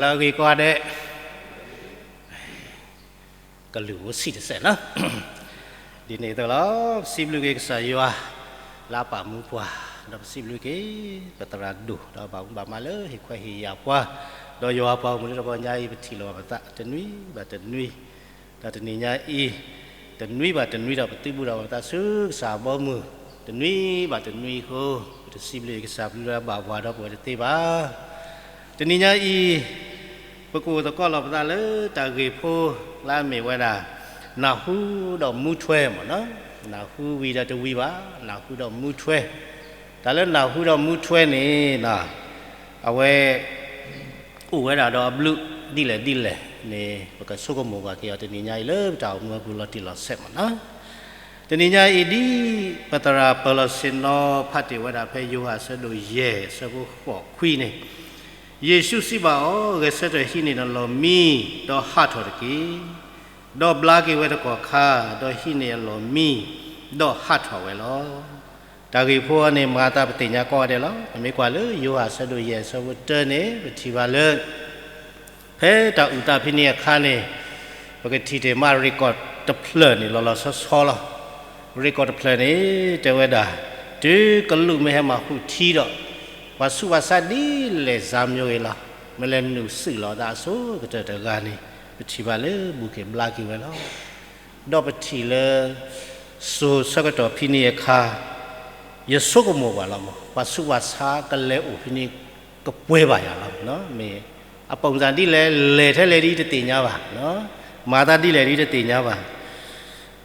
လၢအဂ့ၤကိးဂၤဒဲး, ကလုၢ်အိၣ်ဆံးတစဲးနီၤ. ဒ်န့ၣ်အသိးလီၤ, ပစံးဘျုးက့ၤကစၢ်ယွၤ လၢအပာ်မူပှၤ, ဒီးပစံးဘျုးက့ၤ ပသရၣ်ဒိၣ် ဒီးဘၣ်မူဘၣ်မးလၢဟ့ၣ်ခွဲးဟ့ၣ်ယာ်ပှၤ, ဒီးယွၤပှၤဂီၢ်မုၢ်လၢတဂီၤညါအံၤ ပထံၣ်လိာ်ဘၣ်ပသးတနွံဘၣ်တနွံ, ဒီးတနံၤညါအံၤ တနွံဘၣ်တနွံဒီး ပသုးဘူးဒီးပသးဆူကစၢ်အဘီအမုၢ်, တနွံဘၣ်တနွံအဃိ, ပတစံးဘျုးကစၢ်ပျုၤလၢအဘၣ်ပှၤဒီးပဝဲတသ့ဘၣ်. တနံၤညါအံၤ, ပကအိၣ်သကိးလီၤပသးလၢတၢ်ဂ့ၢ်ဖိလၢအမ့ၢ်ဝဲဒၣ် နၢ်ဟူဒီးမူထွဲမ့ၢ်နီၤ, နၢ်ဟူဝံၤဒီးတဝံၤဘၣ်, နၢ်ဟူဒီးမူထွဲ, တၢ်လၢနၢ်ဟူဒီးမူထွဲန့ၣ်, အဝဲ အိၣ်ဝဲဒၣ်ဒီးအဘျုးဒ်လဲၣ်ဒ်လဲၣ်န့ၣ် ပကဆိကမိၣ်ကွၢ်က့ၤအီၤ တနံၤညါအံၤလၢပတၢ်အိၣ်မူအပူၤလီၤတံၢ်လီၤဆဲးမ့ၢ်နီၤ. တနံၤညါအံၤဒ်ပသရၣ်ပၢၤလီၢ်ဆ့ၣ်နီၤဖးတ့ၢ်ဝဲဒၣ်ဖဲယိၤဟၣ်အဆၢဒိၣ်ယဲၢ်အဆၢဖိဃိးခွံန့ၣ်, ယ့ၣ်ၡူးစံးဘၣ်အီၤ, ဂဲၤဆၢထၢၣ်ဟံးန့ၢ်နလီၢ်မံ, ဒီးဟးထီၣ်တက့ၢ်. ဒီးဘျါက့ၤဝဲတကီၢ်ခါ, ဒီးဟံးန့ၢ်အလီၢ်မံ, ဒီးဟးထီၣ်ဝဲလီၤ. တၢ်ဂ့ၢ်ဖိအံၤန့ၣ် မၤအသးပသ့ၣ်ညါကိးဂၤဒဲးလီၤ. ပမ့ၢ်ကွၢ်လၢယိၤဟၣ်အဆၢဒိၣ်ယဲၢ်အဆၢဖိတၢန့ၣ် ပထံၣ်ဘၣ်လၢ ဖဲတၢ်အုၣ်သးဖဲန့ၣ်အခါန့ၣ်, ပကထံၣ်တ့ၢ်မးရ့ၣ်ကီၢ်တဖျၢၣ်န့ၣ် လီၤလီၤဆီဆီလီၤ. ရ့ၣ်ကီၢ်တဖျၢၣ်န့ၣ် တဲဝဲဒၣ်, တုၤကလူးမ့ၢ်ဟဲမၤဃုာ်ထံဒီး, ပှၤဆူးပှၤဆါဒ်လဲၣ်စါမိဂ့ၤလီၤ, မ့ၢ်လဲၤနုာ်စုၣ်လီၤသးအဆိကတၢၢ်တဂၤန့ၣ်, ပထံၣ်ဘၣ်လၢဘူးက့ၤဘျါက့ၤဝဲလီၤ. ဒီးပထံၣ်လၢ စိၤဆၢကတီၢ်ဖဲန့ၣ်အခါ, ယဆိကမိၣ်ကွၢ်လီၤမး, ပှၤဆူးပှၤဆါကလဲၤအိၣ်ဖဲန့ၣ် ကပှဲၤဘၣ်ယၤလီၤ. မ့ၢ်အပိၢ်စၢ်ဒ်လဲၣ် လဲၤထဲလဲၣ်ဒ်တသ့ၣ်ညါဘၣ်, မၤသးဒ်လဲၣ်ဒ်တသ့ၣ်ညါဘၣ်.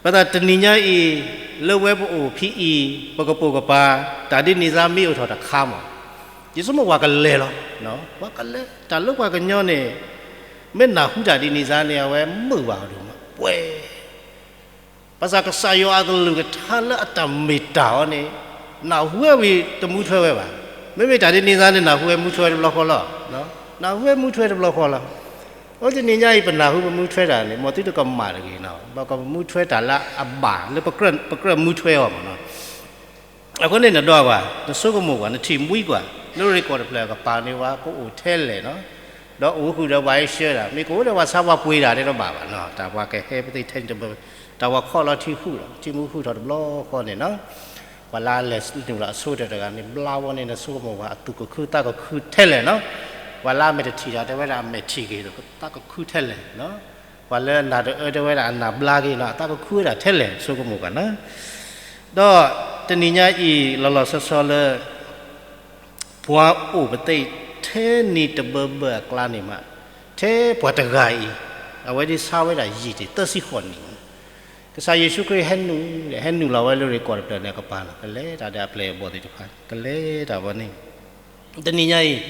ဘၣ်ဆၣ်တနံၤညါအံၤ, လၢဝဲပအိၣ်ဖဲအံၤ, ပကပိာ်ကပၤ, တၢ်ဒ်န့ၣ်စါမ့ၢ်အိၣ်ထီၣ်တခါမး, ယဆိကမိၣ်ပှၤကလဲၤလီၤ. ပှၤကလဲၤ, တၢ်လၢပှၤကညီန့ၣ်, မ့ၢ်နၢ်ဟူတၢ်ဒ်န့ၣ်စါန့ၣ် အဝဲမုာ်ဘၣ်အီၤဒိၣ်မး, ပှဲၤ ဘၣ်ဆၣ်ကစၢ်ယွၤအကလုၢ်ကထါလၢအတၢ်မ့ၢ်တၢ်အီၤန့ၣ်, နၢ်ဟူဝဲဝံၤတမူထွဲဝဲဘၣ်. မ့မ့ၢ်တၢ်ဒ်န့ၣ်စါန့ၣ် နၢ်ဟူဝဲမူထွဲတဘျီဃီလီၤ. နၢ်ဟူဝဲမူထွဲတဘျီဃီလီၤ. အိၣ်တနံၤညါအံၤ ပနၢ်ဟူပမူထွဲတၢ်န့ၣ် မ်သုတကမၣ်တဂ့ၤနီၤ, ပကမူထွဲတၢ်လၢအဘၣ်လၢပကြၢးမူထွဲအီၤမးနီၤ. အဃိန့ၣ်နဒွးကွၢ်, နဆိကမိၣ်ကွၢ်, နထံၣ်မှံကွၢ်, လၢရ့ၣ်ကီၢ်တဖျၢၣ်အကပၤန့ၣ် ပှၤကအိၣ်ထဲလဲၣ်နီၤ, ဒီးအိၣ်ဃုာ်ဒီးပှၤဟဲဆှၢတၢ်, မ့ၢ်ကအိၣ်ဒီးပှၤဆါပှၤပှ့ၤတၢ်တဲတဘၣ်ဘၣ်နီၤ, တၢ်ပှၤကဟဲပသ့ၣ်ထဲန့ၣ်တဘျီ, တၢ်ပှၤခီၣ်လီၤထံဃုာ်ဒီး ထံမူဃုာ်ထီၣ်တဘျီဃီန့ၣ်နီၤ, ပှၤလၢအလဲၤနုာ်လီၤအဆိကတၢၢ်တဂၤန့ၣ် ဘျါဝဲန့ၣ် နဆိကမိၣ်ကွၢ် အသူၣ်ကခုသးကခုထဲလဲၣ်နီၤ, ပှၤလၢအမဲာ်တထံၣ်တၢ်တဲဝဲဒၣ်အမဲာ်ထံၣ်ဂ့ၤဒီး သးကခုထဲလဲၣ်နီၤ, ပှၤလၢအနၢ်တအၢတဲဝဲဒၣ်အနၢ်ဘျါဂ့ၤနီၤ အသးကခုဝဲဒၣ်ထဲလဲၣ် ဆိကမိၣ်ကွၢ်နီၤ. ဒီးတနံၤညါအံၤ လီၤလီၤဆီဆီလၢ ပှၤအိၣ်ပသ့ၣ်ထဲန့ၢ်တဘၢဘၢအကျါန့ၣ်မး, ထဲပှၤတဂၤအံၤ, အဝဲဒၣ်ဆါဝဲဒၣ်ယံာ်တ့ၢ်သၢဆံဃိးနံၣ်, ကစၢ်ယ့ၣ်ၡူးခရံာ်ဟဲနုာ်, ဟဲနုာ်လီၤဝဲလၢရ့ၣ်ကီၢ်တဖျၢၣ်န့ၣ်အကပၤလီၤ, ကလဲၤတၢ်ဒီးအပျဲၢ်အဘီၣ်သ့ၣ်တဖၣ်, ကလဲၤတၢ်ဝဲန့ၣ်, တနံၤညါအံၤ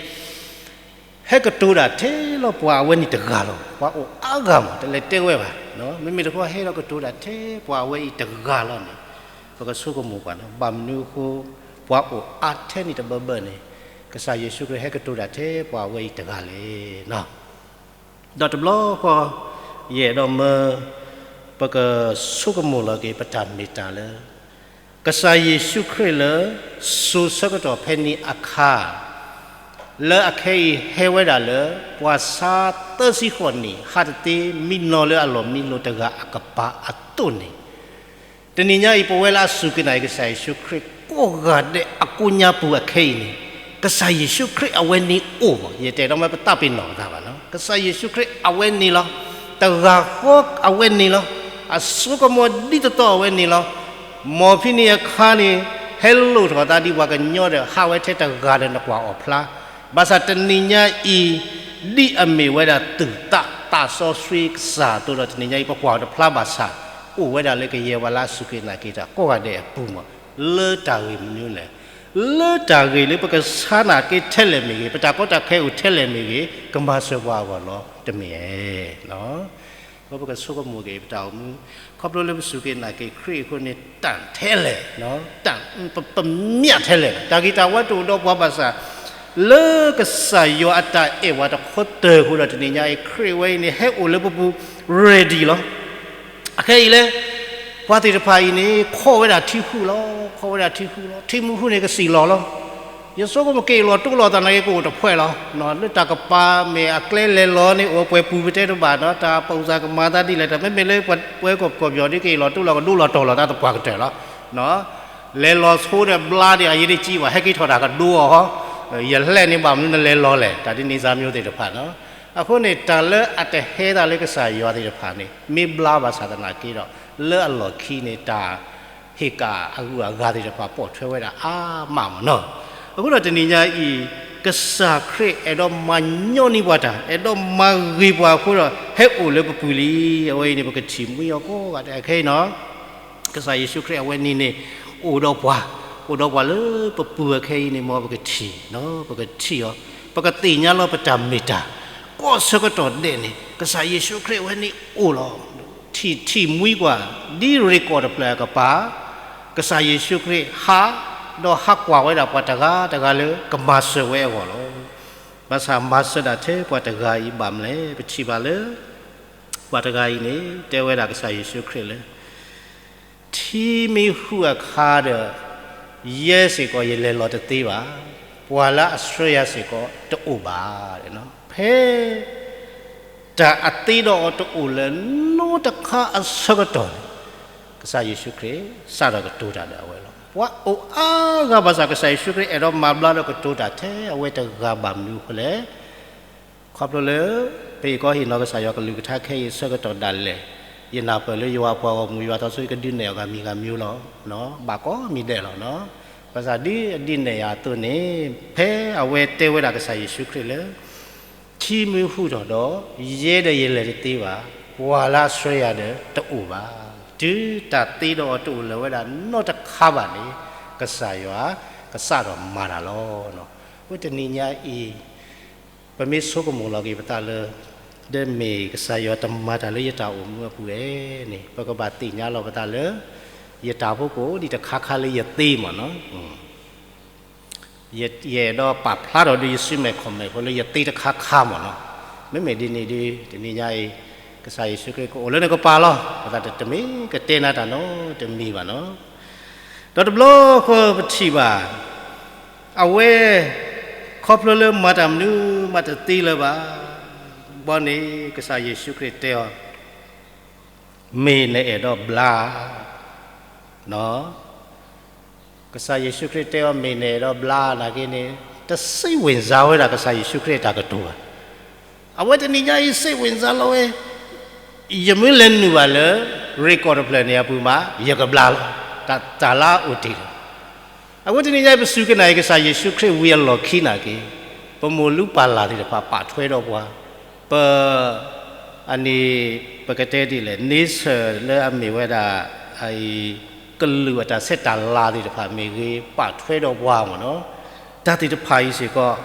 ဟဲကတိၤတၢ်ထဲလီၤပှၤအဝဲန့ၣ်တဂၤလီၤ, ပှၤအိၣ်အါဂၤမး တလဲၤတဲဝဲဘၣ်, မ့မ့ၢ်တခီဟဲလီၤကတိၤတၢ်ထဲပှၤအဝဲအံၤတဂၤလီၤန့ၣ်, ပကဆိကမိၣ်ကွၢ်နီၤ, ဘၣ်မနုၤအဃိ ပှၤအိၣ်အါထဲန့ၣ်တဘၢဘၢန့ၣ်, ကစၢ်ယ့ၣ်ၡူးခရံာ်ဟဲကတိၤတၢ်ထဲပှၤအဝဲအံၤတဂၤလဲၣ်နီၤ. ဒီးတဘျီဃီ, ယအဲၣ်ဒိးမၢ ပကဆိကမိၣ်လီၤက့ၤ ပတၢ်မ့ၢ်တၢ်လၢ ကစၢ်ယ့ၣ်ၡူးခရံာ်လၢ စိၤဆၢကတီၢ်ဖဲန့ၣ်အခါ, လၢအခဲအံၤဟဲဝဲဒၣ်လၢ ပှၤဆါသၢဆံဃိးနံၣ် ဟးတသ့ မံနီၤလၢအလီၢ်မံလိၤတဂၤအကပၤအသိးန့ၣ်, တနံၤညါအံၤ ပဝဲလၢအစူၢ်က့ၤနာ်က့ၤကစၢ်ယ့ၣ်ၡူးခရံာ်ကိးဂၤဒဲးအကိးညါပူၤအခဲအံၤန့ၣ်, ကစၢ်ယ့ၣ်ၡူးခရံာ်အဝဲန့ၣ်အိၣ်မး, ယတဲဒီးမ့ၢ်ပသးပ့ၤနီၣ်ပသးဘၣ်နီၤ, ကစၢ်ယ့ၣ်ၡူးခရံာ်အဝဲန့ၣ်လီၤ, တဂၤဃီအဝဲန့ၣ်လီၤ, အစိကမီၤဒ်သိးသိးအဝဲန့ၣ်လီၤ. မ်ဖဲန့ၣ်အခါန့ၣ် ဟဲလိၣ်ထီၣ်သးဒ်ပှၤကညီဒီး ဟးဝဲထဲတဂၤဒီးနကွၢ်အီၤဖျါ, ဘၣ်ဆၣ်တနံၤညါအံၤ ဒ်အမ့ၢ်ဝဲဒၣ်သုးသးသးစီဆှံကစၢ်အသိးဒီး တနံၤညါအံၤ ပကွၢ်အီၤတဖျါဘၣ်ဆၣ်, အိၣ်ဝဲဒၣ်လၢကယဲၢ်ပှၤလၢအစူၢ်က့ၤနာ်က့ၤတၢ်ကိးဂၤဒဲးအပူၤမး, လၢတၢ်ဂ့ၢ်မနုၤလဲၣ်, လၢတၢ်ဂ့ၢ်လၢပကဆါနာ်က့ထဲလဲၣ်မ့ၢ်ဂ့ၤ, ပတၢ်ကီတၢ်ခဲအိၣ်ထဲလဲၣ်မ့ၢ်ဂ့ၤ, ကမၤစၢၤပှၤအဂီၢ်လီၤတမ့ၢ်ဧါ. အဃိပကဆိကမိၣ်က့ၤပတၢ်အိၣ်မူ, ခီဖျိလၢပစူၢ်က့ၤနာ်က့ၤခရံာ်အဃိန့ၣ် တၢ်ထဲလဲၣ်, တၢ်, ပ, ပမ့ၢ်ထဲလဲၣ်, တၢ်ဂ့ၤတၢ်ဝါတအိၣ်ဒီးပှၤဘၣ်ဆၣ်, လၢကစၢ်ယွၤအတၢ်အဲၣ်ပှၤတခီတၢၢ်အဃိဒီး တနံၤညါအံၤ ခရံာ်ဝဲအံၤန့ၣ် ဟဲအိၣ်လၢပပူၤ ready လီၤ. အခဲအံၤလဲၣ်, ပှၤသ့ၣ်တဖၣ်အံၤန့ၣ် ခီၣ်ဝဲဒၣ်ထံဃုာ်လီၤ, ခီၣ်ဝဲဒၣ်ထံဃုာ်လီၤ, ထံမူဃုာ်န့ၣ်ကစံၣ်လီၤလီၤ. ယဆိကမိၣ်က့ၤလီၤတိၢ်လီၤသးနာ်က့ ကအိၣ်တဖှဲးလီၤ. လၢတၢ်ကပၤမ့ၢ်အကျဲလဲၤလီၤန့ၣ် အိၣ်ပှဲၤပူၤပတဲတဘၣ်နီၤ, တၢ်ပူၤစၢ်ကမၤသးဒ်လဲၣ်တၢ် မ့မ့ၢ်လၢပှၤကီၢ်ပှၤကီၢ်ပယီၤဒ် က့ၤလီၤတိၢ်လီၤကဒိလီၤတီၤလီၤတၢ်သပှၢ်ကတၢၢ်လီၤ. လဲၤလီၤဆိဒီးဘျါဒီးအယ့ၢ်တကံဘၣ် ဟဲက့ၤထီၣ်တၢ်ကဒိအီၤ, ယလဲၣ်န့ၣ်ဘၣ်မနုၤနလဲၤလီၤလဲၣ် တၢ်ဒ်န့ၣ်စၢ်မျိုးသ့ၣ်တဖၣ်နီၤ. အဃိန့ၣ် တၢ်လၢအတဟဲသးလၢကစၢ်ယွၤသ့ၣ်တဖၣ်န့ၣ် မ့ၢ်ဘျါဘၣ်ဆၣ်သနာ်က့ဒီး လၢအလီၢ်ခံန့ၣ် တၢ် ဟ့ၣ်ကၣ်အဂုၤအဂၤသ့ၣ်တဖၣ် ပိာ်ထွဲဝဲဒၣ်အါမးမ့ၢ်နီၤ. အဃိဒီးတနံၤညါအံၤ ကစၢ်ခရံာ်အဲၣ်ဒိးမၤညီနုၢ်ပှၤတၢ် အဲၣ်ဒိးမၤဂ့ၤပှၤအဃိဒီး ဟဲအိၣ်လၢပပူၤလံ. အဝဲအံၤန့ၣ် ပကထံၣ်မှံဟီၣ်ကိးဂၤဒဲးခဲအံၤနီၤ. ကစၢ်ယ့ၣ်ၡူးခရံာ်အဝဲန့ၣ်န့ၣ် အိၣ်ဒီးပှၤ, အိၣ်ဒီးပှၤလၢပပူၤအခဲအံၤန့ၣ် မ်ပကထံၣ်, ပကထံၣ်အီၤ, ပကသ့ၣ်ညါလီၤပတၢ်မ့ၢ်တၢ်, ကိးဆၢကတီၢ်ဒဲးန့ၣ် ကစၢ်ယ့ၣ်ၡူးခရံာ်အဝဲန့ၣ်အိၣ်လီၤ. ထံၣ်ထံၣ်မှံပှၤ ဒ်ရ့ၣ်ကီၢ်တဖျၢၣ်အကပၤ ကစၢ်ယ့ၣ်ၡူးခရံာ်ဟး, ဒီးဟးကွၢ်ဝဲဒၣ်ပှၤတဂၤတဂၤလၢကမၤစၢၤဝဲအဂီၢ်လီၤ. ဘၣ်ဆၣ်မၤစၢၤဒၣ်ထဲပှၤတဂၤအံၤဘၣ်မလဲၣ်, ပထံၣ်ဘၣ်လၢ ပှၤတဂၤအံၤန့ၣ် တဲဝဲဒၣ်ကစၢ်ယ့ၣ်ၡူးခရံာ်လၢ ထံမ့ၢ်ဟူးအခါဒီး ယဲစ့ၢ်ကီးယလဲၤလီၤတသ့ဘၣ်, ပှၤလၢအဆှၢယၤစ့ၢ်ကီးတအိၣ်ဘၣ်. ဖဲ တၢ်အသ့ဒီးအီၤတအိၣ်လၢၤနီတခါအဆၢကတီၢ်န့ၣ် ကစၢ်ယ့ၣ်ၡူးခရံာ်စးထီၣ်ကတိၤတၢ်ဒီးအဝဲလီၤ. ပှၤအိၣ်အါဂၤဘၣ်ဆၣ် ကစၢ်ယ့ၣ်ၡူးခရံာ်အဲၣ်ဒိးမၤဘျါဒီးကတိၤတၢ်ထဲအဝဲတဂၤဘၣ်မနုၤအဃိလဲၣ်. ခီဖျိလၢ ပဟ့ၣ်ကီဟ့ၣ်နီၤကစၢ်ယွၤကလုၢ်ကထါခဲအံၤအဆၢကတီၢ်ဒၣ်လဲာ်, ယနၢ်ပၢၢ်လၢယွၤပှၤဂီၢ်မုၢ် ယွၤသးစီဆှံကဒုးနဲၣ်အီၤဂၤမံၤဂၤမံၤလီၤ. ဘၣ်ကိးမံၤဒဲးလီၤ. ဘၣ်ဆၣ်ဒ်အဒုးနဲၣ်ယၤအသိးန့ၣ် ဖဲအဝဲတဲဝဲဒၣ်ကစၢ်ယ့ၣ်ၡူးခရံာ်လၢ ထံမ့ၢ်ဟူးထီၣ်ဒီး ယဲဒီးယလဲၤတသ့ဘၣ်, ပှၤလၢအဆှၢယၤဒီးတအိၣ်ဘၣ်. တုၤတၢ်သ့ဒီးအီၤတအိၣ်လၢၤဝဲဒၣ်နီတခါဘၣ်န့ၣ် ကစၢ်ယွၤကစးထီၣ်မၤတၢ်လီၤ. အဃိတနံၤညါအံၤ ပမ့ၢ်ဆိကမိၣ်လီၤက့ၤပသးလၢ ဒီးမ့ၢ်ကစၢ်ယွၤတမၤတၢ်လၢယတၢ်အိၣ်မူအပူၤဧါန့ၣ် ပကဘၣ်သ့ၣ်ညါလီၤပသးလၢ ယတၢ်ဖိကအိၣ်ဒံးတခါခါလၢယသ့မ့ၢ်နီၤ. ယအဲၣ်ဒိးပာ်ဖျါထီၣ်ဒီးယစုမဲာ်ခီၣ်မဲာ်ဖိလၢယသ့တခါခါမ့ၢ်နီၤ. မ့မ့ၢ်ဒ်န့ၣ်ဒီး တနံၤညါအံၤ ကစၢ်ယ့ၣ်ၡူးခရံာ်ကအိၣ်လၢနကပၤလီၤ. ပသးတမ့ၢ်ကတဲနၤတၢ်နီတမံၤဘၣ်နီၤ. ဒီးတဘျီဃီပထံၣ်ဘၣ် အဝဲ ခီဖျိလၢမၤတၢ်မနုၤမးတသ့လၢၤဘၣ်. ဘီန့ၣ် ကစၢ်ယ့ၣ်ၡူးခရံာ်တဲအီၤ မ့ၢ်နအဲၣ်ဒိးဘျါ ကစၢ်ယ့ၣ်ၡူးခရံာ်တဲအီၤ မ့ၢ်နအဲၣ်ဒိးဘျါနာ်က့န့ၣ် တစိတ်ဝင်စားဝဲဒၣ်ကစၢ်ယ့ၣ်ၡူးခရံာ်အတၢ်ကတိၤဘၣ်. အဝဲတနံၤညါအံၤ စိတ်ဝင်စားလီၤဝဲ ယမ့ၢ်လဲၤနုာ်ဘၣ်လၢ ရ့ၣ်ကီၢ်တဖျၢၣ်န့ၣ်အပူၤမး ယကဘျါလီၤ. တၢ်လၢအအိၣ်တ့ၢ်လီၤ. အဝဲတနံၤညါအံၤ ပစူၢ်က့ၤနာ်က့ၤ ကစၢ်ယ့ၣ်ၡူးခရံာ်ဝံၤအလီၢ်ခံနာ်က့ၤ ပမိၢ်လုၢ်ပၢ်လၢ်သ့ၣ်တဖၣ်ပာ်ထွဲဒီးပှၤ ပ အန့ၣ် ပကတဲဒ်လဲၣ် nature လၢအမ့ၢ်ဝဲဒၣ် ကလုာ်အတၢ်ဆဲးတၢ်လၤသ့ၣ်တဖၣ်မ့ၢ်ဂ့ၤ ပာ်ထွဲဒီးပှၤမ့ၢ်နီၤ. တၢ်သ့ၣ်တဖၣ်အံၤစ့ၢ်ကီး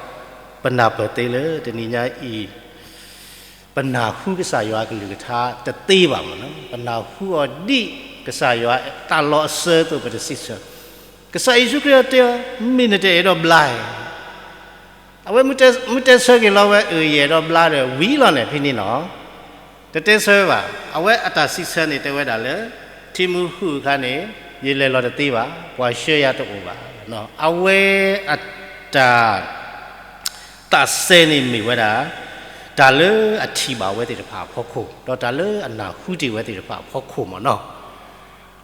ပနၢ်ပၢၢ်သ့လၢတနံၤညါအံၤ ပနၢ်ဟူကစၢ်ယွၤအကလုၢ်ကထါတသ့ဘၣ်မ့ၢ်နီၤ. ပနၢ်ဟူအီၤဒ်ကစၢ်ယွၤတၢ်လီၤအစၢအသိးပတစံးဆၢ. ကစၢ်ယ့ၣ်ၡူးခရံာ်တဲအီၤ မ့ၢ်နတအဲၣ်ဒိးဘျါဧါ အဝဲမ့ၢ်တဲဆၢက့ၤလီၤဝဲ အၢ ယအဲၣ်ဒိးဘျါဒီး ဝံၤလီၤန့ၣ်ဖဲန့ၣ်နီၤ. တတဲဆၢဘၣ်. အဝဲအတၢ်စံးဆၢန့ၣ်တဲဝဲဒၣ်လၢ ထံမ့ၢ်ဟူးအခါန့ၣ် ယလဲၤလီၤတသ့ဘၣ်, ပှၤဆှၢယၤတအိၣ်ဘၣ်. အဝဲအတၢ် သးစဲန့ၣ်မ့ၢ်ဝဲဒၣ် တၢ်လၢအထံၣ်ဘၣ်ဝဲသ့ၣ်တဖၣ်အဖီခိၣ်, ဒီးတၢ်လၢအနၢ်ဟူတ့ၢ်ဝဲသ့ၣ်တဖၣ်အဖီခိၣ်မ့ၢ်နီၤ.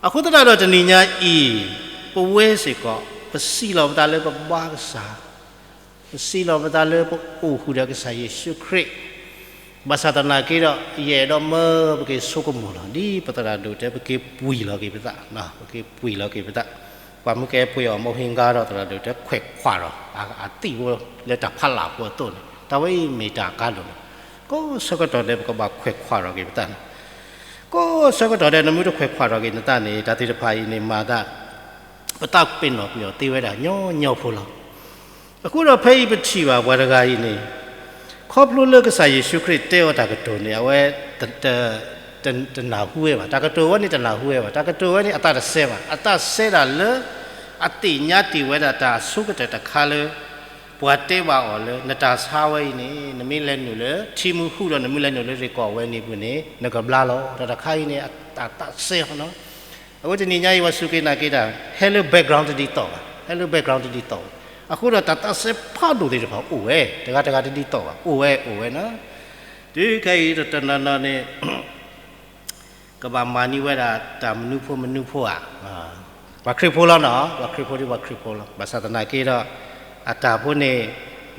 အဃိသတးဒီးတနံၤညါအံၤ ပဝဲစ့ၢ်ကီး ပစံးလီၤပသးလၢပဘါကစၢ်, ပစံးလီၤပသးလၢပအိၣ်ဃုာ်ဒီးကစၢ်ယ့ၣ်ၡူးခရံာ်, ဘၣ်ဆၣ်သနာ်က့ဒီး ယအဲၣ်ဒိးမၢပက့ၤဆိကမိၣ်လီၤ, ဒ်ပသရၣ်ဒိၣ်တဲ ပက့ၤပှံၢ်လီၤက့ၤပသး, ပက့ၤပှံၢ်လီၤက့ၤပသး, ပှၤမ့ၢ်ကဲပှ့ၤအီၤမ့ၢ်ဟ့ၣ်ဂါဒီးသရၣ်ဒိၣ်တဲခွဲးခွးဒီး အသံၣ်ဖိလၢတၢ်ဖးလၢ်ဖိအသိးန့ၣ် တၢ်ဝဲအံၤမ့ၢ်တၢ်အကါဒိၣ်န့ၣ်, ကိးဆၢကတီၢ်ဒဲး ပကဘၣ်ခွဲးခွးထီၣ်က့ၤပသးန့ၣ်, ကိးဆၢကတီၢ်ဒဲး နမ့ၢ်တခွဲးခွးထီၣ်က့ၤနသးန့ၣ် တၢ်သ့ၣ်တဖၣ်အံၤန့ၣ်မၤသး ပသးပ့ၤနီၣ်ကွံာ်အီၤသ့ဝဲဒၣ်ညီညီဖိလီၤ. အဃိဒီးဖဲအံၤပထံၣ်ဘၣ်ပှၤတဂၤအံၤန့ၣ် ခီဖျိလၢကစၢ်ယ့ၣ်ၡူးခရံာ်တဲအီၤတၢ်ကတိၤန့ၣ် အဝဲ တနၢ်ဟူဝဲဘၣ်, တၢ်ကတိၤဝဲန့ၣ်တနၢ်ဟူဝဲဘၣ်, တၢ်ကတိၤဝဲန့ၣ်အသးတစဲဘၣ်, အသးစဲဒၣ်လၢ အသ့ၣ်ညါတ့ၢ်ဝဲဒၣ်တၢ်အဆိကတၢၢ်တခါလၢ ပှၤတဲဘၣ်အီၤလၢ နတၢ်ဆါဝဲအံၤန့ၣ် နမ့ၢ်လဲၤနုာ်လၢ ထံမ့ၢ်ဟူးဒီးနမ့ၢ်လဲၤနုာ်လၢရ့ၣ်ကီၢ်ဝဲန့ၣ်အပူၤန့ၣ် နကဘျါလီၤ. တၢ်တခါအံၤန့ၣ် အသးစဲလီၤနီၤ. အဝဲတနံၤညါအံၤ ပှၤစူၢ်က့ၤနာ်က့ၤတၢ် ဟဲလၢ background တဒ်သိးဘၣ်, ဟဲလၢ background တဒ်သိးဘၣ်. အဃိဒီးတၢ်သးစဲဖးဒိၣ်သ့ၣ်တဖၣ်အိၣ်ဝဲ, တဂၤတဂၤတဒ်သိးဘၣ်, အိၣ်ဝဲ အိၣ်ဝဲနီၤ. တုၤခဲအံၤတနီၤနီၤန့ၣ် ကဘၣ်မၤန့ၢ်ဝဲဒၣ်တၢ်မနုၤဖိမနုၤဖိဧါ, ပှၤခရံာ်ဖိလီၤနီၤ, ပှၤခရံာ်ဖိဒ်ပှၤခရံာ်ဖိလီၤ. ဘၣ်ဆၣ်သနာ်က့ဒီး အတၢ်ဖိန့ၣ်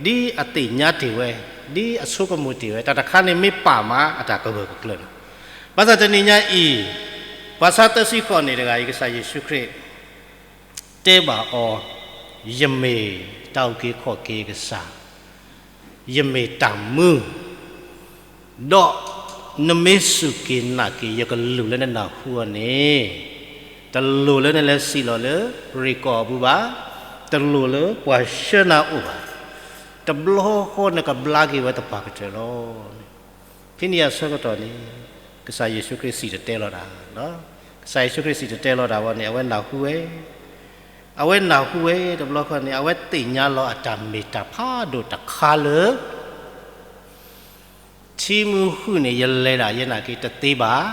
ဒ်အသ့ၣ်ညါတ့ၢ်ဝဲ, ဒ်အဆိကမိၣ်တ့ၢ်ဝဲ, တၢ်တခါန့ၣ်မ့ၢ်ပာ်မး အတၢ်ကဂၢၢ်ကကျၢၤလီၤ. ဘၣ်ဆၣ်တနံၤညါအံၤ ပှၤဆါသၢဆံဃိးနံၣ်တဂၤအံၤ ကစၢ်ယ့ၣ်ၡူးခရံာ် တဲဘၣ်အီၤ, ယမ့ၢ်တၢ်အုၣ်က့ၤခီၣ်က့ၤကစၢ်, ယမ့ၢ်တၢ်မူ, ဒီးနမ့ၢ်စူၢ်က့ၤနာ်က့ၤယကလုၢ်လၢနနၢ်ဟူအီၤန့ၣ်, တလိၣ်လၢနလဲၤစံးလီၤလၢပရ့ၣ်ကီၢ်အပူၤဘၣ်, တလိၣ်လၢပှၤဆှၢနၤအိၣ်ဘၣ်, တဘျီဃီနကဘျါက့ၤဝဲသပှၢ်ကတၢၢ်လီၤ. ဖဲန့ၣ်အဆၢကတီၢ်န့ၣ် ကစၢ်ယ့ၣ်ၡူးခရံာ်စံၣ်တဲၤတဲလီၤတၢ်, ကစၢ်ယ့ၣ်ၡူးခရံာ်စံၣ်တဲၤတဲလီၤတၢ်ဝဲန့ၣ် အဝဲနၢ်ဟူဝဲ, အဝဲနၢ်ဟူဝဲတဘျီဃီန့ၣ် အဝဲသ့ၣ်ညါလီၤအတၢ်မ့ၢ်တၢ်ဖးဒိၣ်တခါလၢ ထံမူဃုာ်န့ၣ် ယလဲၤဒၣ်ယဲနာ်က့ၤတသ့ဘၣ်,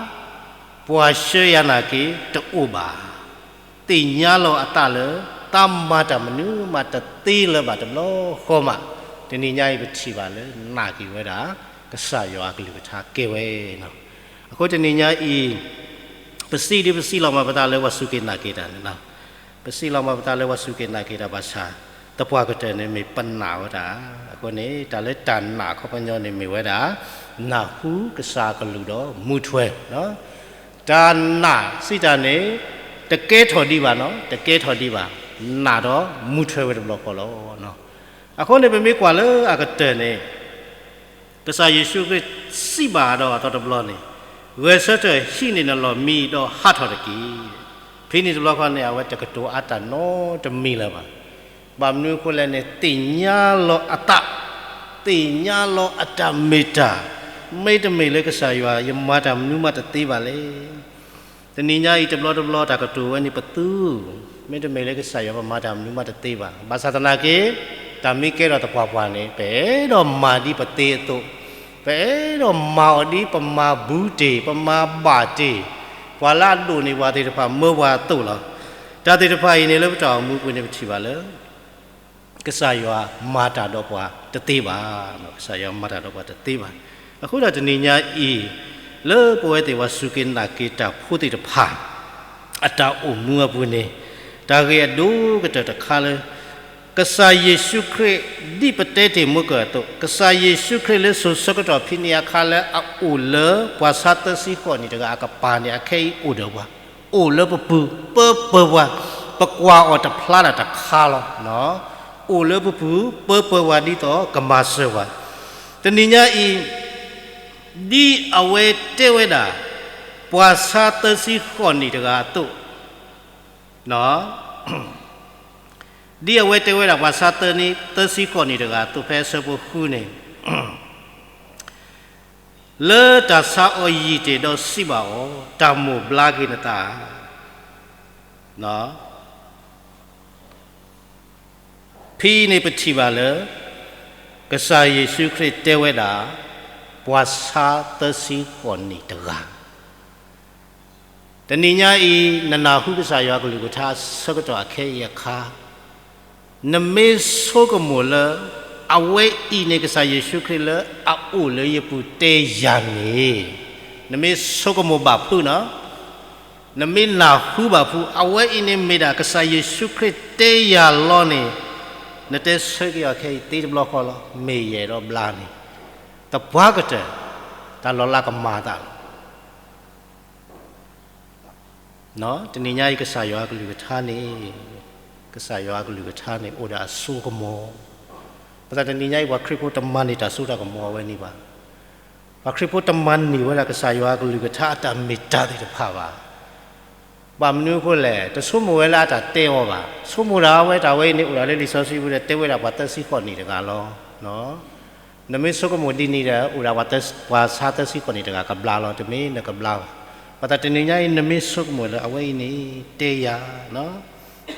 ပှၤဆှၢယၤနာ်က့ၤတအိၣ်ဘၣ်, သ့ၣ်ညါလီၤအသးလၢ သးမၤတၢ်မနုၤမးတသ့လၢၤဘၣ်တဘျီဃီမး, တနံၤညါအံၤပထံၣ်ဘၣ်လၢနာ်က့ၤဝဲဒၣ် ကစၢ်ယွၤအကလုၢ်ကထါကဲဝဲနီၤ. အဃိတနံၤညါအံၤ ပစံးဒ်ပစံးလီၤမၤပသးလၢပှၤစူၢ်က့ၤနာ်က့ၤတၢ်န့ၣ်လီၤ. ပစံးလီၤမၤပသးလၢပှၤစူၢ်က့ၤနာ်က့ၤတၢ်ဘၣ်ဆၣ် သပှၢ်ကတၢၢ်န့ၣ်မ့ၢ်ပနာ်ဝဲဒၣ်, အဃိန့ၣ် တၢ်လၢတၢ်နာ်အခီပညီန့ၣ်မ့ၢ်ဝဲဒၣ် နၢ်ဟူကစၢ်အကလုၢ်ဒီးမူထွဲ, တၢ်နာ်စံးတၢ်န့ၣ် တကဲထီၣ်ဒံးဘၣ်နီၤ, တကဲထီၣ်ဒံးဘၣ်, နာ်ဒီးမူထွဲဝဲတဘျီဃီလီၤ. အဃိန့ၣ် ပမ့ၢ်ကွၢ်လၢအကတၢၢ်န့ၣ် ကစၢ်ယ့ၣ်ၡူးခရံာ်စံးဘၣ်ဒီးအသီတဘျီန့ၣ်, ဂဲၤဆၢထၢၣ်ဟံးန့ၢ်နလီၢ်မံဒီးဟးထီၣ်တက့ၢ်. ဖဲန့ၣ်တဘျီဃီန့ၣ် အဝဲတကတိၤအါတၢ်နီတမံၤလၢၤဘၣ်. ဘၣ်မနုၤအဃိလဲၣ်န့ၣ် သ့ၣ်ညါလီၤအသး, သ့ၣ်ညါလီၤအတၢ်မ့ၢ်တၢ်, မ့တမ့ၢ်လၢကစၢ်ယွၤ ယမၤတၢ်မနုၤမးတသ့ဘၣ်လဲၣ်. တနံၤညါအံၤတဘျီတဘျီတၢ်ကတိၤဝဲန့ၣ်ပသူ, မ့တမ့ၢ်လၢကစၢ်ယွၤပမၤတၢ်မနုၤမးတသ့ဘၣ်. ဘၣ်ဆၣ်သနာ်က့ တၢ်မ့ၢ်ကဲထီၣ်သပှၢ်ပှၢ်န့ၣ် ပအဲၣ်ဒိးမၤဒ်ပသ့အသိး, ပအဲၣ်ဒိးမၤအီၤဒ်ပမၤဘူးတ့ၢ်, ပမၤဘၣ်တ့ၢ်, ပှၤလၢအဒိၣ်န့ၢ်ပှၤသ့ၣ်တဖၣ်မၢပှၤအသိးလီၤ. တၢ်သ့ၣ်တဖၣ်အံၤန့ၣ် လၢပတၢ်အိၣ်မူပူၤန့ၣ် ပထံၣ်ဘၣ်လၢ ကစၢ်ယွၤမၤတၢ်ဒီးပှၤတသ့ဘၣ်, ကစၢ်ယွၤမၤတၢ်ဒီးပှၤတသ့ဘၣ်. အဃိဒီးတနံၤညါအံၤ လၢပဝဲသ့ၣ်ပှၤစူၢ်က့ၤနာ်က့ၤတၢ်ဖိသ့ၣ်တဖၣ် အတၢ်အိၣ်မူအပူၤန့ၣ် တၢ်ဂ့ၢ်အဒိၣ်ကတၢၢ်တခါလၢ ကစၢ်ယ့ၣ်ၡူးခရံာ် ဒ်ပတဲတ့ၢ်မုၢ်ကၢၢ်အသိး, ကစၢ်ယ့ၣ်ၡူးခရံာ်လၢစိၤဆၢကတီၢ်ဖဲန့ၣ်အခါလၢအအိၣ်လၢပှၤဆါသၢဆံဃိးနံၣ်တဂၤအကပၤန့ၣ် အခဲအံၤအိၣ်ဒီးပှၤ, အိၣ်လၢပပူၤပၢပၢပှၤ, ပကွၢ်အီၤတဖျါဒၣ်တခါလီၤ. အိၣ်လၢပပူၤပၢပၢပှၤဒ်သိးကမၤစၢၤပှၤ, တနံၤညါအံၤ ဒ်အဝဲတဲဝဲဒၣ် ပှၤဆါသၢဆံဃိးနံၣ်တဂၤအသိး, ဒ်အဝဲတဲဝဲဒၣ်ပှၤဆါသၢဆံဃိးနံၣ်တဂၤအသိး ဖဲအဆၢဖိဃုန့ၣ်, လၢတၢ်ဆါအီၤယံာ်တ့ၢ်ဒီးစံးဘၣ်အီၤ, တၢ်မိၢ်ဘျါက့ၤနသးဧါ. ဖဲအံၤန့ၣ်ပထံၣ်ဘၣ်လၢ ကစၢ်ယ့ၣ်ၡူးခရံာ်တဲဝဲဒၣ် ပှၤဆါသၢဆံဃိးနံၣ်တဂၤ, တနံၤညါအံၤ နနၢ်ဟူကစၢ်ယွၤကလုၢ်ကထါအဆၢကတီၢ်အခဲအံၤအခါ, နမ့ၢ်ဆိကမိၣ်လၢ အဝဲအံၤန့ၣ် ကစၢ်ယ့ၣ်ၡူးခရံာ်လၢအအိၣ်လၢယပူၤတဲယၤန့ၣ်, နမ့ၢ်ဆိကမိၣ်ဘၣ်ဖုးနီၤ, နမ့ၢ်နၢ်ဟူဘၣ်ဖုး အဝဲအံၤန့ၣ်မ့ၢ်ဒၣ်ကစၢ်ယ့ၣ်ၡူးခရံာ်တဲယၤလီၤန့ၣ်, နတဲဆၢက့ၤအီၤခဲအံၤသ့တဘျီဃီလီၤ. မ့ၢ်ယအဲၣ်ဒိးဘျါန့ၣ်, သပှၢ်ကတၢၢ် တၢ်လီၤလးကမၤသးလီၤ. တနံၤညါအံၤ ကစၢ်ယွၤအကလုၢ်ကထါန့ၣ်, ကစၢ်ယွၤအကလုၢ်ကထါန့ၣ် အိၣ်ဒီးအစိကမီၤ, ဘၣ်ဆၣ်တနံၤညါအံၤ ပှၤခရံာ်ဖိတမၤန့ၢ်တၢ်စိတၢ်ကမီၤအဝဲန့ၣ်ဘၣ်. ပှၤခရံာ်ဖိတမၤန့ၢ်ဝဲဒၣ်ကစၢ်ယွၤအကလုၢ်ကထါအတၢ်မ့ၢ်တၢ်သ့ၣ်တဖၣ်ဘၣ်. ဘၣ်မနုၤအဃိလဲၣ်, တဆိကမိၣ်ဝဲလၢအတၢ်တဲအီၤဘၣ်. ဆိကမိၣ်ဒၣ်ဝဲတၢ်ဝဲအံၤန့ၣ် အိၣ်ဒၣ်လၢလံာ်စီဆှံပူၤဒီး တဲဝဲဒၣ်ပှၤသၢဆံဃိးနံၣ်တဂၤလီၤ. နမ့ၢ်ဆိကမိၣ်ဒ်န့ၣ်ဒီး အိၣ်ဒၣ်ပှၤသၢ, ပှၤဆါသၢဆံဃိးနံၣ်တဂၤကဘျါလီၤ, တမ့ၢ်နကဘျါဘၣ်. ဘၣ်ဆၣ်တနံၤညါအံၤ နမ့ၢ်ဆိကမိၣ်လၢအဝဲအံၤန့ၣ် တဲယၤ,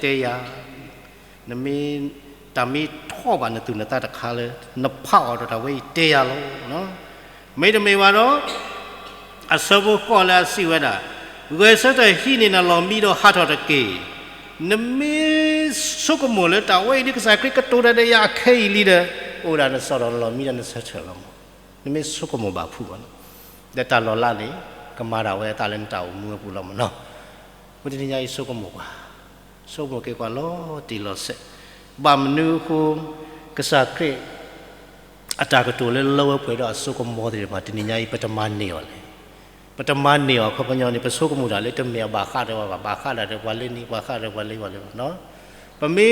တဲယၤ, နမ့ၢ်, တၢ်မ့ၢ်ထီၣ်ဘၣ်နသူၣ်နသးတခါလၢ နဖးအီၤဒီးတၢ်ဝဲအံၤတဲယၤလီၤ. မ့တမ့ၢ်ဘၣ်ဒီး အဆၢဖိဃိးလၢအစံးဝဲဒၣ်, ဂဲၤဆၢထၢၣ်ဟံးန့ၢ်နလီၢ်မံဒီးဟးထီၣ်တက့ၢ်. နမ့ၢ် ဆိကမိၣ်လၢတၢ်ဝဲအံၤဒ်ကစၢ်ခရံာ်ကတိၤတၢ်ဒီးယၤအခဲအံၤလံဒီး အိၣ်ဒၣ်နစီၣ်ဒီးနလီၢ်မံဒီးနဆၢထၢၣ်လီၤမး, နမ့ၢ်ဆိကမိၣ်ဘၣ်ဖုးဘၣ်န့ၣ်, ဒီးတၢ်လီၤလးန့ၣ် ကမၤဒၣ်ဝဲအသးလၢနတၢ်အိၣ်မူအပူၤလီၤမးနီၤ. အဃိတနံၤညါအံၤဆိကမိၣ်ကွၢ်, ဆိကမိၣ်က့ၤကွၢ်လီၤတံၢ်လီၤဆဲး, ဘၣ်မနုၤအဃိ ကစၢ်ခရံာ် အတၢ်ကတိၤလၢလၢဝဲပှဲၤဒီးအစိကမီၤသ့ၣ်တဖၣ် တနံၤညါအံၤ ပတမၤန့ၢ်အီၤလဲၣ်. ပတမၤန့ၢ်အီၤခီပညီန့ၣ် ပဆိကမိၣ်တၢ်လၢတမ့ၢ်အဘၣ်ဃးဒီးပှၤဘၣ်, ဘၣ်ဃးဒီးပှၤလၢနံၤ ဘၣ်ဃးဒီးပှၤလၢဝဲလၢနီၤ. ပမ့ၢ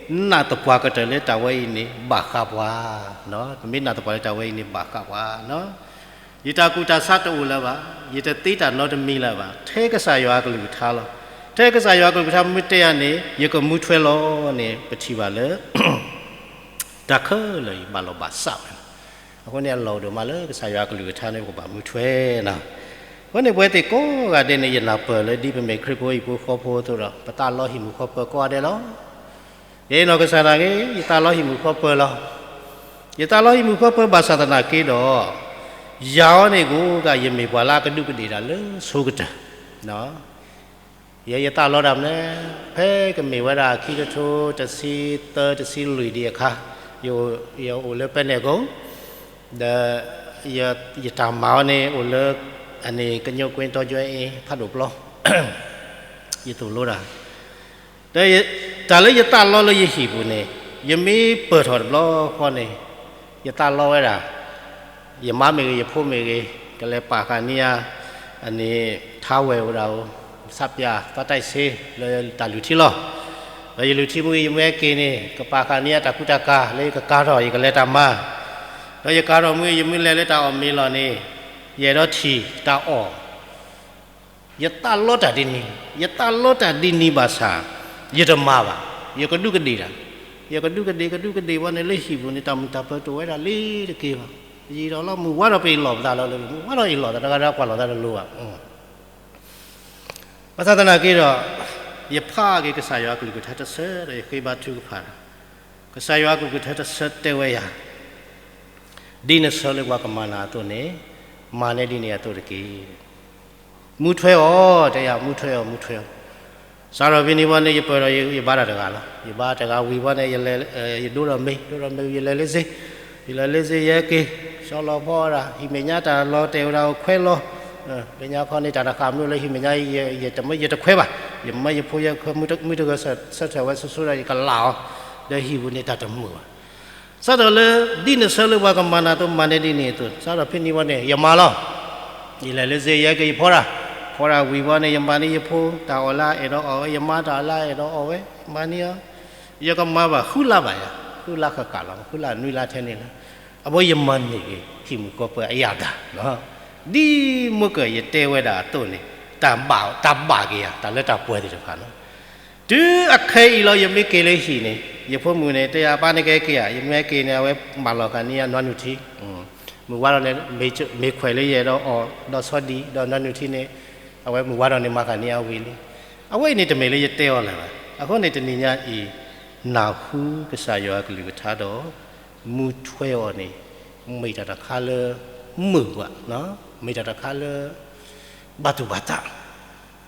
်နာ်သပှၢ်ကတၢၢ်လၢတၢ်ဝဲအံၤန့ၣ် ဘၣ်ဃးပှၤ, ပမ့ၢ်နာ်သပှၢ်လၢတၢ်ဝဲအံၤန့ၣ် ဘၣ်ဃးပှၤနီၤ. ယတၢ်ကူၣ်တၢ်ဆးတအိၣ်လၢၤဘၣ်, ယတသ့တၢ်နီတမံၤလၢၤဘၣ်, ထဲကစၢ်ယွၤအကလုၢ်ကထါလီၤ. ထဲကစၢ်ယွၤအကလုၢ်ကထါမ့ၢ်တဲယၤန့ၣ် ယကမူထွဲလီၤန့ၣ် ပထံၣ်ဘၣ်လၢ တၢ်ခဲလၢာ်အံၤဘၣ်လီၤဘၣ်စးဝဲလီၤ. အဃိန့ၣ် အလီၢ်အိၣ်ဒိၣ်မးလၢကစၢ်ယွၤအကလုၢ်ကထါန့ၣ် ပကဘၣ်မူထွဲနီၤ. အဃိန့ၣ် ပဝဲသ့ၣ်ကိးဂၤဒဲးန့ၣ် ယနၢ်ပၢၢ်လၢဒ်ပမ့ၢ်ခရံာ်ဖိဟံၣ်ဖိဃီဖိအသိးဒီး ပသးလီဟံၣ်မုာ်ဃီပၢၤကိးဂၤဒဲးလီၤ. ယအဲၣ်နီၢ်ကစၢ်ဒၣ်ဂ့ၤ ယသးလီဟံၣ်မုာ်ဃီပၢၤလီၤ. ယသးလီဟံၣ်မုာ်ဃီပၢၤဘၣ်ဆၣ်သနာ်က့ဒီး ယၤအီၤန့ၣ် ကအိၣ်က့ၤယမ့ၢ်ပှၤလၢအကဒူးကဒ့ၣ်တၢ်လၢဆိကတၢၢ် ယဲယသးလီတၢ်မနုၤလဲၣ်, ဖဲကမ့ၢ်ဝဲဒၣ်ခံကထိတဆံသၢ တဆံလွံၢ်ဒံးအခါ, ယအိၣ်လၢပဲနဲၣ်ကိ, ဒီးယတၢ်မၤအီၤန့ၣ်အိၣ်လၢ အန့ၣ် ကညိကွ့တီယွဲအ့ ဖးဒိၣ်ပျီ, ယသိၣ်လိတၢ်, ဒီးတၢ်လၢယသးလီလၢယဟံၣ်ပူၤန့ၣ် ယမ့ၢ်ပၢၢ်ထီၣ်တဘျီဃီန့ၣ် ယသးလီဝဲဒၣ် ယမါမ့ၢ်ဂ့ၤ ယဖိမ့ၢ်ဂ့ၤ ကလဲၤပာ်ဃာ်န့ၢ်ယၤ အန့ၣ် ထါဝဲၢ်ဝဲဒၣ်ဧိၤ ဆးပၠး သီတၢ်စ့ လၢတၢ်လုၢ်ထံလီၤ. ဒီးယလုၢ်ထံမ့ၢ်ဂ့ၤ ယမ့ၢ်ဟဲက့ၤန့ၣ် ကပာ်ဃာ်န့ၢ်ယၤတၢ်ကူတၢ်ကၤ လၢယကကၤထီၣ် ယကလဲၤတၢ်မၤ, ဒီးယကၤထီၣ်မ့ၢ်ဂ့ၤ ယမ့ၢ်လဲၤလၢတၢ်အီၣ်မ့ၤလီၢ်န့ၣ် ယအဲၣ်ဒိးထံၣ်တၢ်အီၣ် ယသးလီတၢ်ဒ်န့ၣ်, ယသးလီတၢ်ဒ်န့ၣ်ဘၣ်ဆၣ် ယတမၤဘၣ်, ယကဒူးကဒ့ၣ်တၢ်, ယကဒူးကဒ့ၣ် ကဒူးကဒ့ၣ်ဘၣ်န့ၣ် လၢဟံၣ်ပူၤန့ၣ် တၢ်မုာ်တၢ်ပၢၤတအိၣ်ဝဲဒၣ်လၢတက့ၢ်ဘၣ်. ယံာ်ဒီးလီၤ မုၢ်ဝါထီၣ်ပအ့ၣ်လိာ်ပသးလီၤလၢ မုၢ်ဝါထီၣ်အ့ၣ်လိာ်သး တဂၤဒီးကွၢ်လိာ်သးတလိၤဘၣ်. ဘၣ်ဆၣ်သနာ်က့ဒီး ယဖးက့ၤကစၢ်ယွၤအကလုၢ်ကထါတဆၢဒီး ယဃ့ဘါထုကဖၣ်ဒီး ကစၢ်ယွၤအကလုၢ်ကထါတဆၢတဲဝဲယၤ ဒ်နဆၢလၢပှၤကမၤနၤအသိးန့ၣ် မၤန့ၢ်ဒ်န့ၣ်အသိးတက့ၢ်. မူထွဲအီၤ တဲယၤ မူထွဲအီၤ မူထွဲအီၤ. စးထီၣ်ဖဲန့ၣ်ဝံၤန့ၣ် ယပၢၢ်ဒီး ယဘါတၢ်တဂၤလီၤ. ယဘါတဂၤဝံၤဝံၤန့ၣ် ယဒိဒီးမ့ၤ ဒိဒီးမ့ၤ ယလဲၤလၢစ့, ယလဲၤလၢစ့ ယဟဲက့ၤ ဆီလီၤဖီဝဲဒၣ် ဟံၣ်မဲာ်ညါတၢ်လီၤတဲာ်ဝဲဒၣ်အိၣ်ခွဲးလီၤ. လၢညါခီန့ၣ် တၢ်တဃာ်မ့ၢ်အိၣ်လၢဟံၣ်မဲာ်ညါ ယတမၢယတခွဲးဘၣ်. ယမၢယဖိယခွဲး မုၢ်တဂၤဆၢထၢၣ်ဝဲဆိဆိဒီး ယကလၢအီၤ ဒီးဟံၣ်ပူၤန့ၣ် တၢ်တမုာ်ဘၣ်. စးထီၣ်လၢ ဒ်နဆၢလၢပှၤကမၤနၤအသိး မၤန့ၢ်ဒ်န့ၣ်အသိး စးထီၣ်ဖဲန့ၣ်ဝံၤန့ၣ် ယမၤလီၤ. ယလဲၤလၢစ့ ယဟဲက့ၤ ယဖီတၢ်, ဖီတၢ်ဝံၤဝံၤန့ၣ် ယမၤန့ၢ်ယဖိ တၢ်အီၣ်လၢအအဲၣ်ဒိးအီၣ်ဝဲ ယမါတၢ်လၢအအဲၣ်ဒိးအီၣ်ဝဲ ယမၤန့ၢ်အီၤ. ယကမၤဘၣ်ဃုလါဘၣ်ယၤ, ဃုလါဃၣ်ဃၣ်လီၤ ဃုလါနွံလါထဲန့ၣ်လီၤ. အဘီယမၤန့ၢ်က့ၤ ဟံၣ်မုာ်ဃီပၢၤအယၣ်တၢ်, ဒ်မ့ၢ်ကၢၢ်ယတဲဝဲဒၣ်အသိးန့ၣ် တၢ်ဘၣ် တၢ်ဘၣ်က့ၤယၤ တၢ်လၢတၢ်ပှဲၤသ့ၣ်တဖၣ်လီၤ. တုၤအခဲအံၤလီၤ ယမ့ၢ်က့ၤလၢဟံၣ်န့ၣ် ယဖိမုၣ်န့ၣ် တဲယၤ ပၢ်န့ၣ်ကဟဲက့ၤဧါ, ယမ့ၢ်ဟဲက့ၤန့ၣ် အဝဲမၤလီၤဃာ်န့ၢ်ယၤနွားနုၢ်ထံ, မုၢ်ဝါထီၣ်န့ၣ် မ့ၢ်ခွဲးလၢယအဲၣ်ဒိးအီၣ်ဒီးဆီဒံး ဒီးနွားနုၢ်ထံန့ၣ် အဝဲမုၢ်ဝါထီၣ်န့ၣ် မၤဃာ်န့ၢ်ယၤဝံၤလံ. အဝဲအံၤန့ၣ် တမ့ၢ်လၢယတဲအီၤလၢၤဘၣ်. အဃိန့ၣ် တနံၤညါအံၤ နၢ်ဟူကစၢ်ယွၤအကလုၢ်ကထါဒီး မူထွဲအီၤန့ၣ် မ့ၢ်တၢ်တခါလၢ မုာ်ပှၤ, မ့ၢ်တၢ်တခါလၢ ဘၣ်သူၣ်ဘၣ်သး.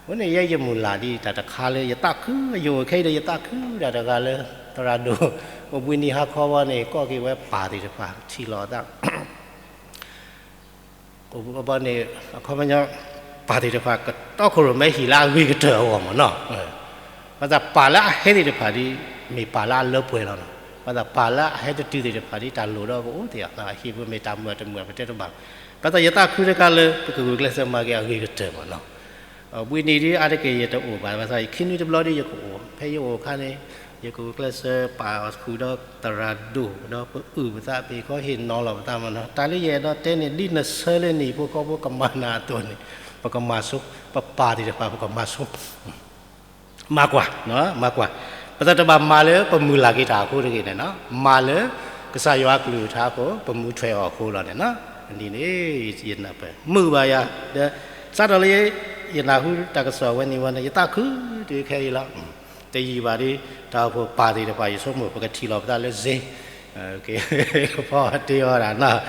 အဃိန့ၣ် ယဲယမုၢ်လၢ်ဒ်တၢ်တခါလၢယသးခု ယအိၣ်ခဲအံၤဒီး ယသးခုဒၣ်တဂၤလၢ သရၣ်ဒိၣ် အိၣ်ဘှံးနံၤဟါခီဝဲန့ၣ် ကိးက့ၤဝဲပၢ်သ့ၣ်တဖၣ် ထံၣ်လီၤသး ဘၣ်န့ၣ် အခီပညီ ပၢ်သ့ၣ်တဖၣ် ကတီခိၣ်ရိၣ်မဲဟံၣ်လၢအဂ့ၤကတၢၢ်အဂီၢ်မ့ၢ်နီၤ. ဘၣ်ဆၣ်ပၢ်လၢအဟဲသ့ၣ်တဖၣ်ဒ် မ့ၢ်ပၢ်လၢအလၢပှဲၤလီၤနီၤ. ဘၣ်ဆၣ်ပၢ်လၢအဟဲတတုၤသ့ၣ်တဖၣ်ဒ် တၢ်လိၣ်ဒီးကအိၣ်သ့ၣ်ဧါ, ဟံၣ်ပူၤမ့ၢ်တၢ်မုာ်တမုာ် ပတဲတဘၣ်. ဘၣ်ဆၣ်ယသးခုတခါလၢ ပကဂုာ်ကျဲးစၢးမၤက့ၤအဂ့ၤကတၢၢ်မ့ၢ်နီၤ. ဘှံးနံၤဒ်အါတက့ၢ်ယတအိၣ်ဘၣ်, ဘၣ်ဆၣ်ယခံနွံတဘျီဒ်ယကအိၣ်, ဖဲယအိၣ်အခါန့ၣ် ယကဂုာ်ကျဲးစၢးပာ်ဃုာ်ဒီးသရၣ်ဒိၣ် ဒီးပအုၣ်ပသး ပဟံၣ်ဃီဟ့ၣ်နီၤလီၤပသးမ့ၢ်နီၤ. တၢ်လၢယအဲၣ်ဒိးတဲန့ၣ် ဒ်နဆၢလၢနဟံၣ်ဖိဃီဖိကမၤနၤအသိးန့ၣ် ပကမၤဆိ, ပပၢ်သ့ၣ်တဖၣ် ပကမၤဆိ မၤကွၢ်, မၤကွၢ်. ပသးတဘၣ်မၤလၢပမုၢ်လၢ်က့ၤတၢ်အဃိတဂ့ၤန့ၣ်နီၤ, မၤလၢကစၢ်ယွၤအကလုၢ်ကထါအဃိ ပမူထွဲအီၤအဃိလီၤန့ၣ်နီၤ. ဒ်န့ၣ် ယနၢ်ပၢၢ် မုာ်ဘၣ်ယၤ, ဒီးစးထီၣ်လၢ ယနၢ်ဟူတၢ်ကစီၣ်ဝဲန့ၣ်ဝဲန့ၣ် ယသးခုတုၤခဲအံၤလီၤ. တယံာ်ဘၣ်ဒီး တၢ်အိၣ်ဖှိၣ်ပၢ်သ့ၣ်တဖၣ် ယဆိကမိၣ် ပကထံၣ်လီၤပသးလၢစ့ ဖီတ့အီၤဒၣ်နီၤ.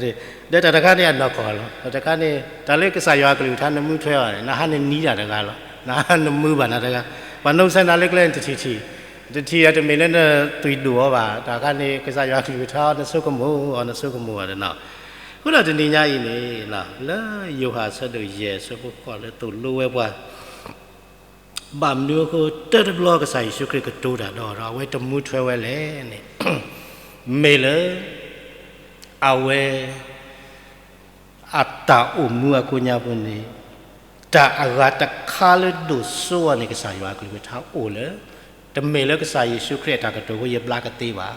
ဒီးတၢ်တခါန့ၣ်အနီၢ်ကီၢ်လီၤ. တၢ်တခါန့ၣ် တၢ်လၢကစၢ်ယွၤအကလုၢ်ကထါနမူထွဲအီၤန့ၣ် နဟါနနံၤဒၣ်တဂၤလီၤ. နဟါနမုာ်ဘၣ်နၤတဂၤ. ပှၤနီၢ်ကစၢ်နၤလၢကျဲန့ၣ်တထံၣ်ထံၣ်, တထံၣ်အတမ့ၢ်လၢနသွံၣ်ဒိၣ်အီၤဘၣ်, တၢ်ခါန့ၣ် ကစၢ်ယွၤကလုၢ်ကထါအီၤ နဆိကမိၣ်အီၤ နဆိကမိၣ်အီၤတနီၤ. အဃိဒီးတနံၤညါအံၤန့ၣ် လၢယိၤဟၣ်အဆၢဒိၣ်ယဲၢ်အဆၢဖိဃိးလၢသိၣ်လိဝဲပှၤ ဘၣ်မနုၤအဃိ တၢတဘျီကစၢ်ယ့ၣ်ၡူးခရံာ်ကတိၤတၢ်ဒီး ဒီးအဝဲတမူထွဲဝဲလဲၣ်န့ၣ်, မ့ၢ်လၢ အဝဲ အတၢ်အိၣ်မူအကိးညါပူၤန့ၣ် တၢ်အဂၤတခါလၢဒိၣ်စိအီၤန့ၣ် ကစၢ်ယွၤအကလုၢ်ကထါအိၣ်လၢ တမ့ၢ်လၢကစၢ်ယ့ၣ်ၡူးခရံာ်အတၢ်ကတိၤဖိယဘျါကသ့ဘၣ်.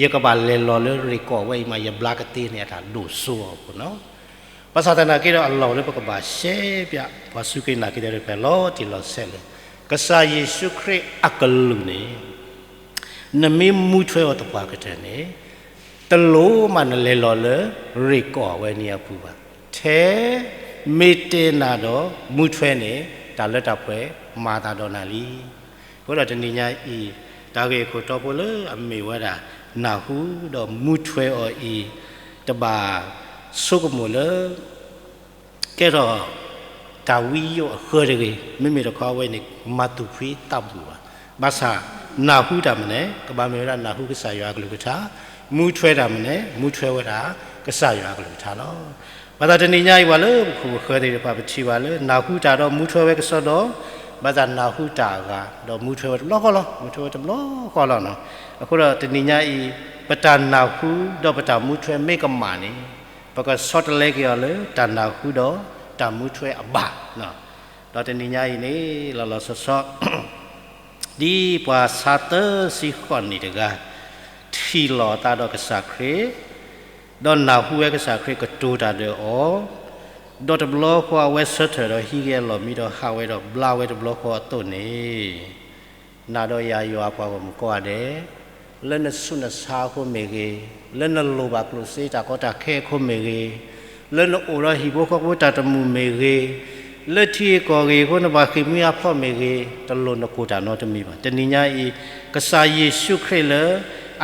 ယကဘၣ်လဲၤလီၤလၢရ့ၣ်ကီၢ်ဝဲအံၤမး ယဘျါကသ့န့ၣ် အတၢ်ဒိၣ်စိအီၤအဃိနီၤ. ဘၣ်ဆၣ်သနာ်က့ဒီးအလီၢ်လၢပကဘၣ်ရှဲပၠး ပှၤစူၢ်က့ၤနာ်က့ၤတၢ်တဖၣ်လီၤတံၢ်လီၤဆဲးလၢ ကစၢ်ယ့ၣ်ၡူးခရံာ်အကလုၢ်န့ၣ် နမ့ၢ်မူထွဲအီၤသပှၢ်ကတၢၢ်န့ၣ် တလိၣ်မးနလဲၤလီၤလၢရ့ၣ်ကီၢ်ဝဲန့ၣ်အပူၤဘၣ်. ထဲမ့ၢ်တဲနၤဒီးမူထွဲန့ၣ် တၢ်လၢတၢ်ပှဲၤမၤသးဒီးနၤလံ. အဃိဒီးတနံၤညါအံၤ တၢ်ဂ့ၢ်အခိၣ်တီဖိလၢအမ့ၢ်ဝဲဒၣ် နၢ်ဟူဒီးမူထွဲအီၤအံၤ တဘၣ်ဆိကမိၣ်လၢ ကဲထီၣ် တၢ်ဝံယိၣ်အဃၢတဂ့ၤ, မ့မ့ၢ်တခီအဝဲန့ၣ် မၤသူၣ်ဖှံသးဘှံးဘၣ်. ဘၣ်ဆၣ် နၢ်ဟူတၢ်မနုၤလဲၣ်, ကဘၣ်မ့ၢ်ဝဲဒၣ်နၢ်ဟူကစၢ်ယွၤအကလုၢ်ကထါ, မူထွဲတၢ်မနုၤလဲၣ်, မူထွဲဝဲဒၣ်ကစၢ်ယွၤအကလုၢ်ကထါလီၤ. ဘၣ်ဆၣ်တနံၤညါအံၤ ပှၤလၢပခိၣ်ပဃၢၤသ့ၣ်တဖၣ် ပထံၣ်ဘၣ်လၢ နၢ်ဟူတၢ်ဒီးမူထွဲဝဲကစီဒီ, ဘၣ်ဆၣ်နၢ်ဟူတၢ်အဂၤ ဒီးမူထွဲဝဲတဘျီဃီလီၤ, မူထွဲဝဲတဘျီဃီလီၤနီၤ. အဃိဒီးတနံၤညါအံၤ ပတၢ်နၢ်ဟူဒီးပတၢ်မူထွဲမ့ၢ်ကမၣ်န့ၣ် ပကဆီတလဲက့ၤအီၤလၢတၢ်နၢ်ဟူဒီးတၢ်မူထွဲအဘၣ်. ဒီးတနံၤညါအံၤန့ၣ် လီၤလီၤဆီဆီ ဒ်ပှၤဆါသၢဆံဃိးနံၣ်တဂၤ ထံၣ်လီၤအသးဒီးကစၢ်ခရံာ်, ဒီးနၢ်ဟူဝဲကစၢ်ခရံာ်ကတိၤတၢ်ဒီးအီၤ, ဒီးတဘျီဃီအဝဲဆၢထၢၣ်ဒီးဟံးက့ၤအလီၢ်မံဒီးဟးဝဲဒီးဘျါဝဲတဘျီဃီအသိးန့ၣ် နၤဒီးယၤယွၤပှၤဂီၢ်မုၢ်ကိးဂၤဒဲး, လၢနဆူးနဆါအဃိမ့ၢ်ဂ့ၤ, လၢနလိၣ်ဘၣ်ကျိၣ်စ့တၢ်ကီတၢ်ခဲအဃိမ့ၢ်ဂ့ၤ, လၢနအိၣ်ဒီးဟံၣ်ဖိဃီဖိတၢ်တမုာ်မ့ၢ်ဂ့ၤ, လၢထံဂ့ၢ်ကီၢ်ဂ့ၢ်အဃိနဘၣ်ဃ့ၢ်မှံဟးဖျိးမ့ၢ်ဂ့ၤ, တလိၣ်နကိၢ်တၢ်နီတမံၤဘၣ်. တနံၤညါအံၤ ကစၢ်ယ့ၣ်ၡူးခရံာ်လၢ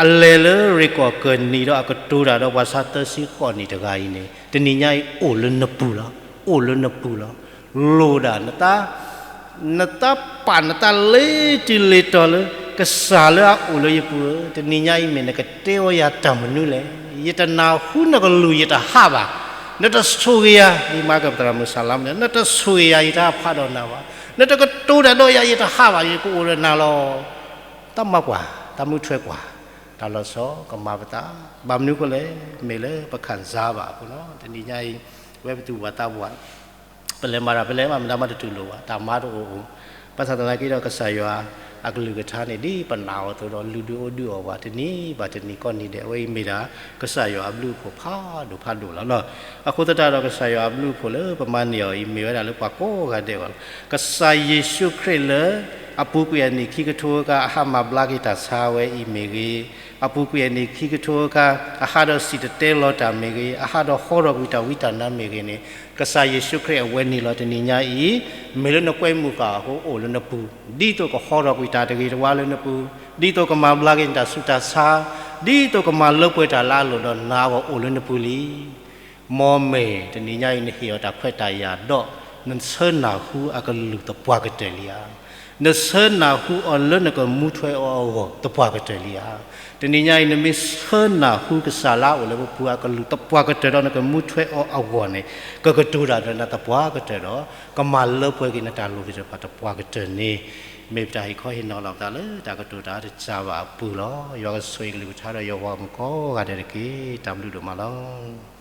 အလဲၤလၢရ့ၣ်ကီၢ်ကၢၢ်နံၤဒီးအကတိၤတၢ်ဒီးပှၤဆါသၢဆံဃိးနံၣ်တဂၤအံၤန့ၣ် တနံၤညါအံၤအိၣ်လၢနပူၤလီၤ, အိၣ်လၢနပူၤလီၤ. လိၣ်ဒၣ်နတၢ် နတၢ်ပာ်နတၢ်လ့ၤတုၤလ့ၤတီၤလၢ ကစၢ်လၢအအိၣ်လၢယပူၤဧၢ, တနံၤညါအံၤမ့ၢ်နကတဲဝဲယၤတၢ်မနုၤလဲၣ်. ယတနၢ်ဟူနကလုၢ်ယတဟးဘၣ်, နတဆိၣ်ဂ့ၤယၤ, ယမၤကပသရၣ်မုၣ်ဆၣ်လါမနုၤ, နတဆိၣ်ဂ့ၤယၤ ယတဟးဖးဒီးနၤဘၣ်, နတကတိၤတၢ်ဒီးယၤ ယတဟးဘၣ်, ယကအိၣ်ဒီးနၤလီၤ. တၢ်မၤကွၢ်, တၢ်မူထွဲကွၢ်, တၢ်လီၤဆီကမၤပသး, ဘၣ်မနုၤအဃိလဲၣ်, မ့ၢ်လၢပခံစားဘၣ်အဃိလီၤ. တနံၤညါအံၤ ဝဲပသူၣ်ဘၣ်သးဘၣ် ပလဲၤမၤတၢ် ပလဲၤမၤမတၤမတတူၢ်လိာ်ဘၣ်, တၢ်မၤတအိၣ်အိၣ်, ဘၣ်ဆၣ်သနာ်က့ဒီးကစၢ်ယွၤအကလုၢ်ကထါန့ၣ် ဒ်ပနာ်အီၤအသိးဒီး လုၢ်ဒုးအိၣ်ဒုးအီၣ်ပှၤတနံၤဘၣ်တနံၤကိးနံၤဒဲး, အဝဲအံၤမ့ၢ်ဒၣ် ကစၢ်ယွၤအဘျုးအဖှိၣ်ဖးဒိၣ်ဖးဒိၣ်လီၤ. အဃိသတးဒီးကစၢ်ယွၤအဘျုးအဖှိၣ်လၢပမၤန့ၢ်အီၤအံၤ မ့ၢ်ဝဲဒၣ်လၢပှၤကိးဂၤဒဲးအဂီၢ်လီၤ. ကစၢ်ယ့ၣ်ၡူးခရံာ်လၢ အပူၤကွံာ်အနံၣ်ခံကထိအခါ အဟးမၤဘျါက့ၤတၢ်ဆါဝဲအံၤမ့ၢ်ဂ့ၤ, အပူၤကွံာ်အနံၣ်ခံကထိအခါ အဟးဒီးစံၣ်တဲၤတဲလီၤတၢ်မ့ၢ်ဂ့ၤ, အဟးဒီးဟီထီၣ်ကွံာ်တၢ်ဝံတၢ်နါမ့ၢ်ဂ့ၤန့ၣ်, ကစၢ်ယ့ၣ်ၡူးခရံာ်အဝဲန့ၣ်လီၤ. တနံၤညါအံၤ မ့ၢ်လၢနကွဲမုာ်ဃာ်အဃိအိၣ်လၢနပူၤ, ဒ်သိးကဟီထီၣ်ကွံာ်တၢ်တဂ့ၤတဝါလၢနပူၤ, ဒ်သိးကမၤဘျါက့ၤနတၢ်ဆူးတၢ်ဆါ, ဒ်သိးကမၤလၢပှဲၤတၢ်လၢအလိၣ်ဒီးနၤအဂီၢ်အိၣ်လၢနပူၤလံ. မ်အမ့ၢ်တနံၤညါအံၤ နဟ့ၣ်အီၤတၢ်ခွဲးတၢ်ယာ်ဒီး နဆၢနၢ်ဟူအကလုၢ်သပှၢ်ကတၢၢ်လံဧါ. နဆၢနၢ်ဟူအီၤလၢနကမူထွဲအီၤအဂီၢ်သပှၢ်ကတၢၢ်လံဧါ. တနံၤညါအံၤ နမ့ၢ်ဆၢနၢ်ဟူကစၢ်လၢအအိၣ်လၢပပူၤအကလုၢ်သပှၢ်ကတၢၢ်ဒီးနကမူထွဲအီၤအဂီၢ်န့ၣ် ကကတိၤတၢ်ဒီးနၤသပှၢ်ကတၢၢ်ဒီး ကမၤလၢပှဲၤက့ၤနတၢ်လိၣ်သ့ၣ်တဖၣ်သပှၢ်ကတၢၢ်န့ၣ် မ့ၢ်ပတၢ်ဟ့ၣ်ခီဟ့ၣ်နီၤလီၤပသးလၢတၢ်ကတိၤတၢ်တစၢ်ဘၣ်အပူၤလီၤ. ယွၤကဆိၣ်ဂ့ၤကလုၢ်ကထါဒီးယွၤပှၤဂီၢ်မုၢ်ကိးဂၤဒဲးတက့ၢ်. တၢ်ဘျုးဒိၣ်မးလီၤ.